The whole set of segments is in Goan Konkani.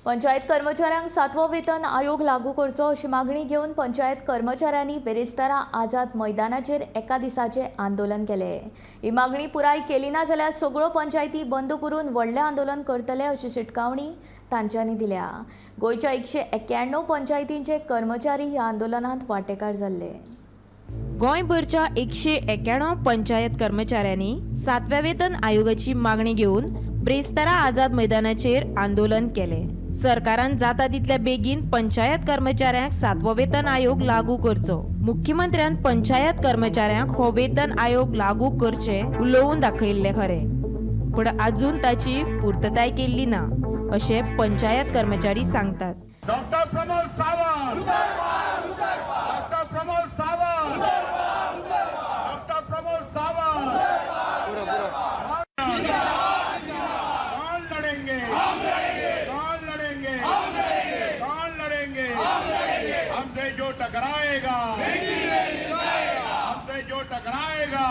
पंचायत कर्मचाऱ्यांक सातवो वेतन आयोग लागू करचो अशी मागणी घेवन पंचायत कर्मचाऱ्यांनी बेरेस्तारा आझाद मैदानाचेर एका दिसाचें आंदोलन केलें. ही मागणी पुराय केली ना जाल्यार सगळ्यो पंचायती बंद करून व्हडलें आंदोलन करतले अशी शिटकावणी तांच्यांनी दिल्या. गोंयच्या 191 पंचायतींचे कर्मचारी ह्या आंदोलनात वांटेकार जाल्ले. गोंयभरच्या 191 पंचायत कर्मचाऱ्यांनी सातव्या वेतन आयोगाची मागणी घेवन ब्रेस्तारा आझाद मैदानाचेर आंदोलन केलें. सरकारान जाता तितल्या बेगीन पंचायत कर्मचाऱ्यांक सातवो वेतन आयोग लागू करचो. मुख्यमंत्र्यान पंचायत कर्मचाऱ्यांक हो वेतन आयोग लागू करचे उलोवन दाखयल्लें खरें, पूण अजून ताची पुर्तताय केल्ली ना अशें पंचायत कर्मचारी सांगतात. Doctor Pramod Sawant, doctor Pramod Sawant, doctor Pramod Sawant. कौन लड़ेंगे? कौन लड़ेंगे? कौन लड़ेंगे? हमसे जो टकराएगा, हमसे जो टकराएगा.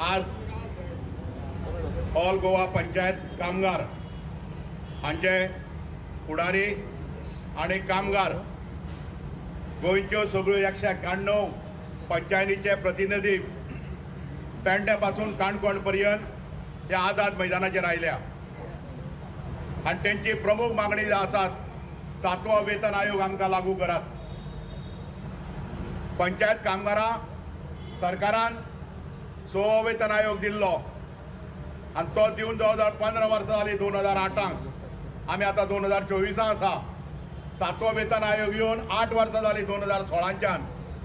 आज ऑल गोवा पंचायत कामगार हांचे फुडारी आनी कामगार, गोंयच्यो सगळ्यो 191 पंचायतीचे प्रतिनिधी पेंड्या पासून काणकोण पर्यंत ते आझाद मैदानाचेर आयल्या आनी तेंची प्रमुख मागणी जी आसात, सातवो वेतन आयोग आमकां लागू करात. पंचायत कामगारां सरकारान सवो वेतन आयोग दिल्लो आनी तो दिवन जवळ जवळ 15 वर्सां जालीं 2008आंक. आमी आतां 2024आं आसा. सातवो वेतन आयोग येवन 8 वर्सां जालीं 2016च्यान.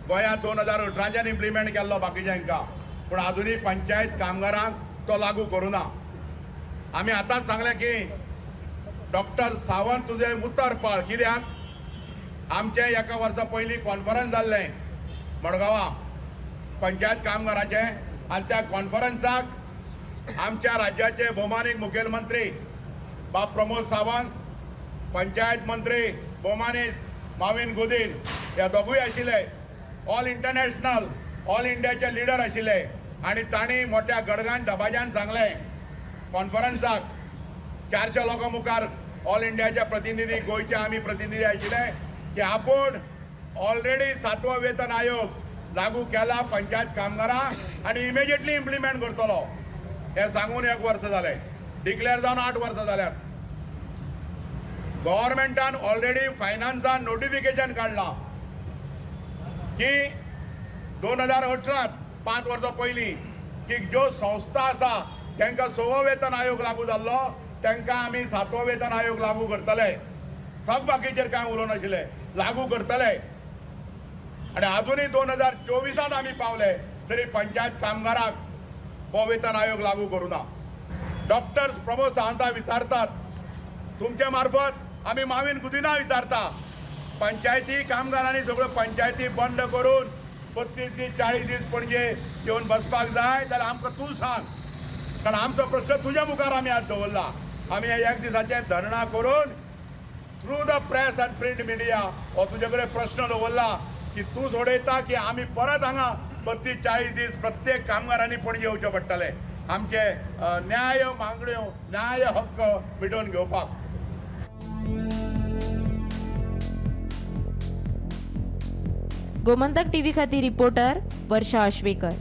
गोंयांत 2018च्यान इम्प्लिमेंट केल्लो बाकीच्यांकां, पूण आजुनूय पंचायत कामगारांक तो लागू करूं ना. आमी आतांच सांगलें की डॉक्टर सावंत, तुजें उतर पाळ. कित्याक आमचें एका वर्सा पयलीं कॉन्फरन्स जाल्लें मडगांवां पंचायत कामगाराचें आनी त्या कॉन्फरन्साक आमच्या राज्याचे भोवमानीक मुखेलमंत्री बाब प्रमोद सावंत, पंचायत मंत्री भोवमानीक माविन गुदीन ह्या दोगूय आशिल्ले. ऑल इंटरनॅशनल, ऑल इंडियाचे लिडर आशिल्ले आनी तांणी मोठ्या गडगान दबाज्यान सांगलें कॉन्फरन्साक 400 लोकां मुखार, ऑल इंडियाचे प्रतिनिधी, गोंयचे आमी प्रतिनिधी आशिल्ले, की आपूण ऑलरेडी सातवो वेतन आयोग लागू केला पंचायत कामगारांक आनी इमिजिएटली इम्प्लिमेंट करतलो. हें सांगून एक वर्स जालें, डिक्लेअर जावन 8 वर्सां जाल्यात. गव्हर्मेंटान ऑलरेडी फायनान्सान नोटिफिकेशन काडलां की 2018त, 5 वर्सां पयलीं, की ज्यो संस्था आसा तांकां सवो वेतन आयोग लागू जाल्लो तांकां आमी सातवो वेतन आयोग लागू करतले. थकबाकीचेर कांय उलोवं नाशिल्ले, लागू करतले. आनी आजुनूय 2024आंत आमी पावले तरी पंचायत कामगारांक हो वेतन आयोग लागू करूं ना. डॉक्टर प्रमोद सावंता विचारतात, तुमच्या मार्फत आमी मावीन गुदिना विचारता, पंचायती कामगारांनी सगळ्यो पंचायती बंद करून 32 दीस, 40 दीस पणजे येवन बसपाक जाय जाल्यार आमकां तूं सांग. कारण आमचो प्रश्न तुज्या मुखार आमी आज दवरला. आमी हे एक दिसाचें धरणां करून through the press and print media हो तुजे कडेन प्रश्न दवरला की तूं सोडयता की आमी परत हांगा 32 40 दीस प्रत्येक कामगारांनी पणजे येवचें पडटलें आमचे न्याय मागण्यो, न्याय हक्क मिटोवन घेवपाक. गोमंतक टीव्ही खातीर रिपोर्टर वर्षा आश्वेकर.